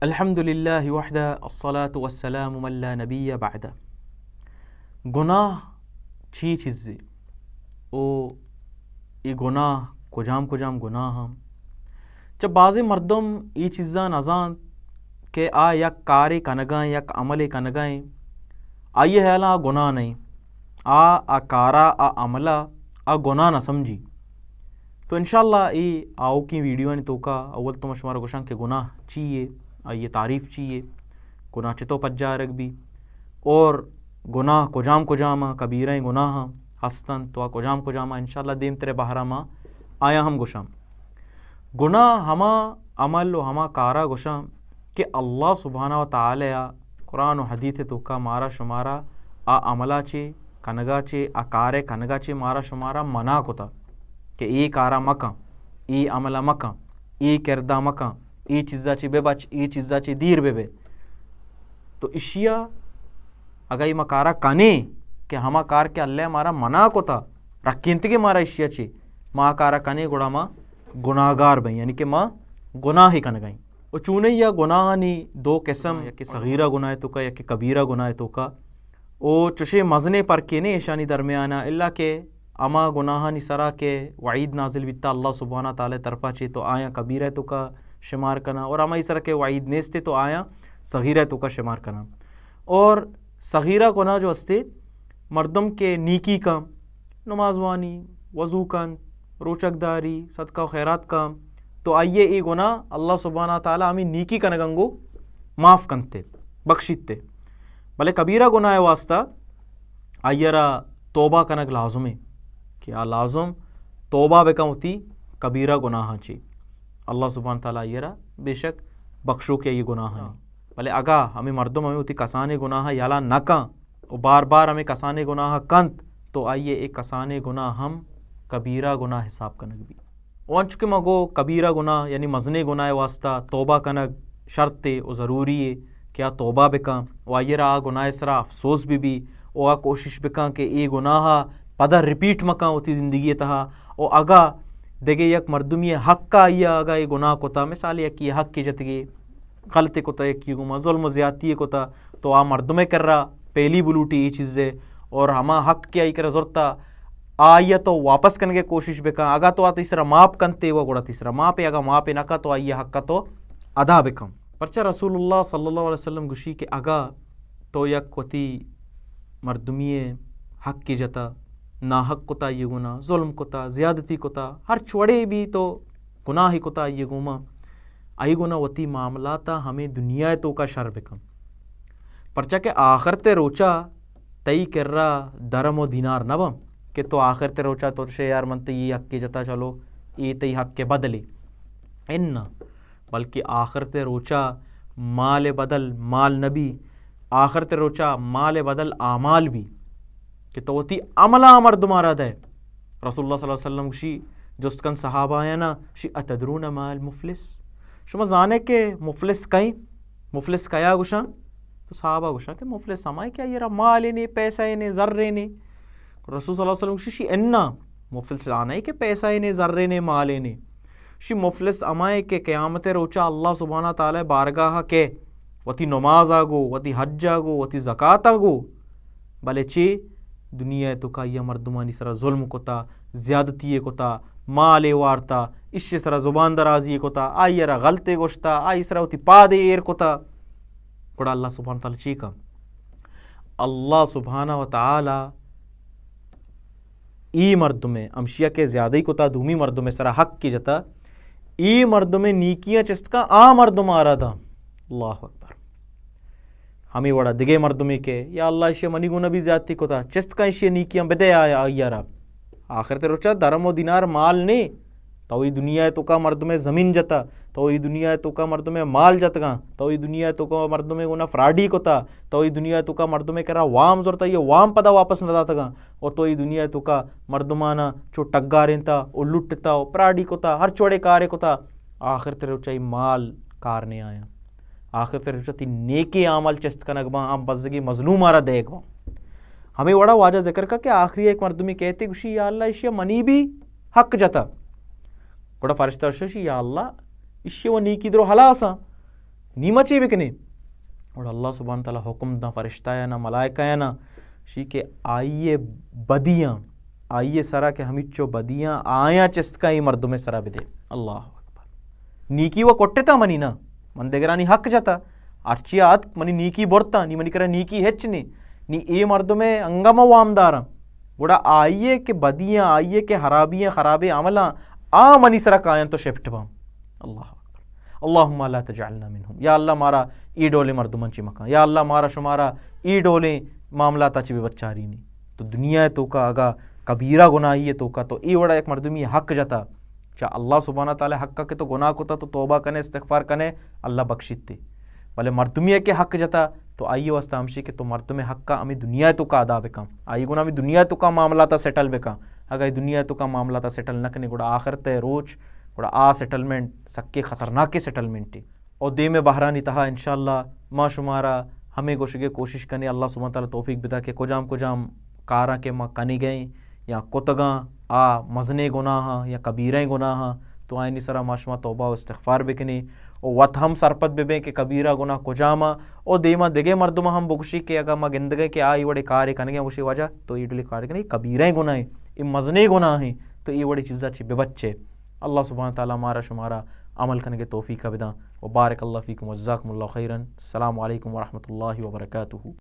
الحمدللہ وحدہ، الصلاة والسلام من لا نبی بعدہ۔ گناہ چی چیزے؟ او اے گناہ کجام کجام گناہ ہم؟ چہ بازیں مردم اے چیزاں نزانت کہ آ یک کارے کنگائیں، یک عملے کنگائیں، آئی حیالاں آ گناہ نہیں، آ آ کارا، آ عملا آ گناہ نہ سمجھی۔ تو انشاءاللہ اے آؤکیں ویڈیوانی توکا اول تو ما شمارا گوشاں کہ گناہ چی اے، آئی تعریف چی اے، گناہ چتو پجارگ بی، اور گناہ کجام کجام آ، کبیرہ گناہ ہستن تو آ کجام کجام آ، انشاءاللہ دیم ترے بہرا ما آیا ہم گوشاں۔ گناہ ہما عمل و ہما کارا گوشاں کہ اللہ سبحانہ و تعالی قرآن و حدیث توکا مارا شمارا آ عملا چے کنگا چے، آ کارے کنگا چے مارا شمارا منع کتا کہ اے کارا مکن، اے عملا مکن، اے کردا مکن، اے چیزا چے ببچ، اے چیزا چے دیر ببے۔ تو اشیا اگا اے ما کارا کنے کہ ہما کار کہ اللہ مارا منع کتا، رکینتگے مارا اشیا چے، ما آ کارا کنے گڑا ما گناہگار بئیں، یعنی کہ ما گناہے کنگائیں۔ و چونئیا گناہانی دو قسم، یکے صغیرہ گناہ توکا، یکے کبیرہ گناہ توکا۔ و چشیں مزنیں پرکے نے ایشانی درمیانا، الا کہ ہما گناہانی سرا کہ وعید نازل بیتا اللہ سبحانہ تعالی طرفا چے تو آیاں کبیرہ توکا شمار کنا، اور ہمائی سرا کہ وعید نیستے تو آیاں صغیرہ توکا شمار کنا۔ اور صغیرہ گناہ جو استے، مردم کہ نیکی کن، نماز وانی، وضو کن، روچگ داری، صدقہ و خیرات کن، تو آئیے اے گناہ اللہ سبحانہ تعالی ہمیں نیکی کنگنگو معاف کنتے، بخشیتے۔ بلے کبیرہ گناہ واسطہ آئیے را توبہ کنگ لازم ہے کہ آ لازم توبہ بکن وتی کبیرہ گناہاں چی۔ اللہ سبحانہ تعالی آئیے را بے شک بخشو کہ یہ گناہ ہیں۔ بلے اگا ہمیں مردم ہمیں وتی کسانے گناہ یلا نہ کن، و بار بار ہمیں کسانیں گناہ کنت، تو آئیے اے کسانیں گناہ ہم کبیرہ گناہ حساب کنگ بی۔ و انچو کہ ما گو کبیرہ گناہ یعنی مزنیں گناہ واسطہ توبہ کنگ شرط و ضروری ہے کہ آ توبہ بکن و آئیے را آ گناہ سرا افسوس بی بی و آ کوشش بکن کہ اے گناہ پدا ریپیٹ مکن وتی زندگی تہا۔ و اگا دگہ یک مردمی حق آئیا اگا اے گناہ کتا، مثال یکی حق جتگی، غلطی کتا، یکی گوما ظلم و زیادتی کتا، تو آ مردمے کرا پہلی بلوٹی ای چیزے، اور ہما حق کہ آئی کرا زرتا، آئی تو واپس کنگے کوشش بکن۔ اگا تو آ تیسرا ماپ کنتے و گڑا تیسرا ماپے، اگا ماپے نہ کا تو آئی حق تو ادا بکن۔ پرچہ رسول اللہ صلی اللہ علیہ وسلم گوشی کہ اگا تو یک وتی مردمی حق جتا، ناحق کتا، یہ گنا ظلم کتا، زیادتی کتا، ہر چوڑے بھی تو گناہ کتا، یہ گوما آئی گونا وتی معاملاتا ہمیں دنیا توکا شر بکن، پرچا کہ آخرت روچا تئی کرا درم و دینار نہ بم کہ تو آخرت روچا تو شے یار من تئی حق جتا، چلو اے تئی حق بدلے۔ ان بلکہ آخرت روچا مال بدل مال نبی، آخرت روچا مال بدل اعمال بی کہ تو وتی عملا مردمارا دے۔ رسول اللہ صلی اللہ علیہ وسلم گوشی، جست کن صحابہ آیانا، شی اتدرون ما المفلس؟ شما زانے کہ مفلس کئیں؟ مفلس کیا گوشاں؟ تو صحابہ گوشاں کہ مفلس ہمائے کہ آئی را مال نے، پیسہ نے، زر نے۔ رسول صلی اللہ علیہ وسلم گوشی، شی انا، مفلس آنے کہ پیسہ نے، زر نے، مال نے۔ شی مفلس ہمائے کہ قیامت روچا اللہ سبحانہ تعالی بارگاہ کہ وتی نماز آگو، وتی حج آگو، وتی زکات آگو، بلے چی دنیا توکا یا مردمانی سرا ظلم کتا، زیادتی کتا، مال وارتا، اشی سرا زبان درازی کتا، آئی را غلطے گوشتا، آئی سرا وتی پادے ایر کتا۔ گڑا اللہ سبحانہ تعالی چی کن؟ اللہ سبحانہ و تعالی ای مردمے ہمشیا کہ زیادہی کتا، دومی مردمے سرا حق کی جتا، ای مردمے نیکیاں چست کا آ مردم آرا دا۔ اللہ اکبر۔ ہمیں وڑا دگے مردمے کہ یا اللہ اشیا منی گونا بھی زیادتی کتا، چست کا اشیا نیکیاں بدے آ، آئی را۔ آخرت روچا درم و دینار مال نے، تو ای دنیا توکا مردمے زمین جتا، تو ای دنیا توکا مردمے مال جتگا، تو ای دنیا توکا مردمے گونا فراڈی کتا، تو ای دنیا توکا مردمے کرا وام زرتا، یہ وام پدا واپس نہ داتگا۔ و تو ای دنیا توکا مردمانا چو ٹگارینتا و لٹتا و پراڈی کتا، ہر چوڑے کارے کتا، آخرت روچا ای مال کار نے آیا۔ آخرت روچا تی نیکے عمل چست کنگ با، ہم بزگی مظلوم آرا دیگ با۔ ہمیں وڑا واجہ ذکر کا کہ آخری ایک مردمی کہتے گوشی، یا اللہ، اشیا منی بھی حق جتا۔ گڑا فرشتہ گوشی، یا اللہ، اشیا و نیکی درو حلاسا۔ نی ما چی بکنیں؟ اور اللہ سبحانہ تعالی حکم داں فرشتہ یا نا ملائکہ یا نا، شی کہ آئیے بدیاں، آئیے سرا کہ ہمیچو بدیاں، آیاں چست کا اے مردمے سرا بدے۔ اللہ اکبر۔ نیکی و کٹتا منی نا، من دگرانی حق جتا، ہرچی آتک منی نیکی برتا، نی منی کرا نیکی ہچ نی، نی اے مردمے انگا ما وام داراں۔ گڑا آئیے کہ بدیاں، آئیے کہ حرابیاں، خرابیں عملاں، آ منی سرا کایاں تو شفٹ باں۔ اللہ اکبر۔ اللہم لا تجعلنا منهم۔ یا اللہ مارا اے ڈولیں مردمان چی مکان۔ یا اللہ مارا شمارا اے ڈولیں معاملات چی بے بچاری نی۔ تو دنیا توکا اگا کبیرہ گناہی توکا تو اے وڑا یک مردمی حق جتا۔ چا اللہ سبحانہ تعالی حق کہ تو گناہ کتا تو توبہ کنے، استغفار کنے، اللہ بخشیت تے۔ بلے مردمی کہ حق جتا تو آئی واسطہ ہمشی کہ تو مردم حق ہمیں دنیا توکا ادا بکن۔ آئی گنا ہمیں دنیا توکا معاملات سیٹل بکن۔ اگا اے دنیا توکا معاملات سیٹل نہ کنے گڑا آخرت روچ گڑا آ سیٹلمنٹ سکے خطرناکیں سیٹلمنٹے۔ او دیمے بہرانی تہا انشاءاللہ ما شمارا ہمے گوشگے کوشش کنے، اللہ سبحانہ تعالی توفیق بدا کہ کجام کجام کاراں کہ ما کنگئیں یا کتگاں، آ مزنیں گناہاں یا کبیرہیں گناہاں، تو آیانی سرا ما شما توبہ و استغفار بکنیں و وت ہم سرپد ببیں کہ کبیرہ گناہ کجاما، او دیما دگہ مردماں ہم بگوشی کہ اگاں ما گندگئیں کہ آ اے وڑے کارے کنگے، گوشی واجہ تو اے ڈولے کارے کنے، اے کبیرہیں گناہیں، اے مزنیں گناہیں، تو اے وڑے چیزا چی ببچے۔ اللہ سبحانہ تعالی مارا شمارا عمل کنگے توفیق بداں۔ و بارک اللہ فیکم و جزاکم اللہ خیرا۔ السلام علیکم ورحمۃ اللہ وبرکاتہ۔